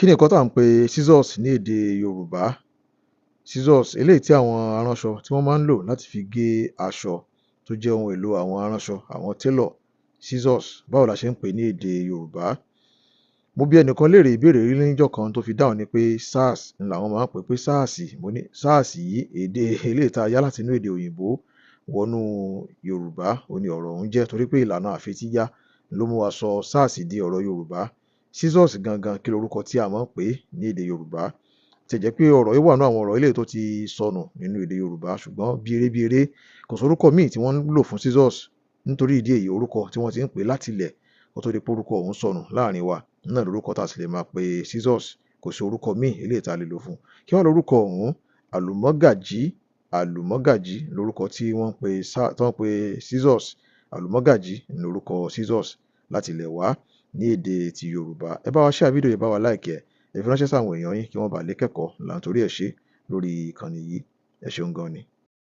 Kí ni nǹkan tá à ń pe scissors ní èdè Yorùbá? Scissors eléyìí tí àwọn aránṣọ tí wọ́n máa ń lò láti fi gé aṣọ, tó jẹ́ ohun èlò àwọn aránṣọ, àwọn tailor. Scissors, báwo la ṣe ń pè é ní èdè Yorùbá? Mo bi ẹnìkan léèrè ìbéèrè rí níjọ́ kan, tó fi dáhùn ni pé SARS ń làwọn máa ń pè, pé SARS. Mo ní SARS yìí, èdè eléyìí tá a yá láti inú èdè òyìnbó wọnú Yorùbá ó ní ọ̀rọ̀ ọ̀hún jẹ́, torí pé ìlànà àfetíyá ló mú wa sọ SARS di ọ̀rọ̀ Yorùbá. Scissors gangan, kí lorúkọ tí a máa ń pè é ní èdè Yorùbá? Tí ẹ̀ jẹ́ pé ọ̀rọ̀ yìí wà nínú àwọn ọ̀rọ̀ eléyìí tó ti sọnù nínú èdè Yorùbá, ṣùgbọ́n bí eré bí eré, kò sórúkọ míì tí wọ́n ń lò fún scissors. Nítorí ìdí èyí, orúkọ tí wọ́n ti ń pè láti ilẹ̀ kó tó di pé orúkọ ọ̀hún sọnù láàrin wa náà lorúkọ tá a sì lè máa pe scissors. Kò sí orúkọ míì eléyìí tá a lè lò fún un. Kí wá lorúkọ ọ̀hún? Àlùmọ́gàjí. Àlùmọ́gàjí lorúkọ tí wọ́n ń pe tí wọ́n ń pe scissors. Àlùmọ́gàjí lorúkọ scissors láti ilẹ̀ wá ní èdè ti Yorùbá. Ẹ bá wa share fídíò yìí, bá wa like ẹ, ẹ fi ránṣẹ́ sáwọn èèyàn yín kí wọ́n bàa lè kẹ́kọ̀ọ́ là ń torí ẹ̀ ṣe lórí ìkànnì yìí. Ẹ ṣeun gan ni.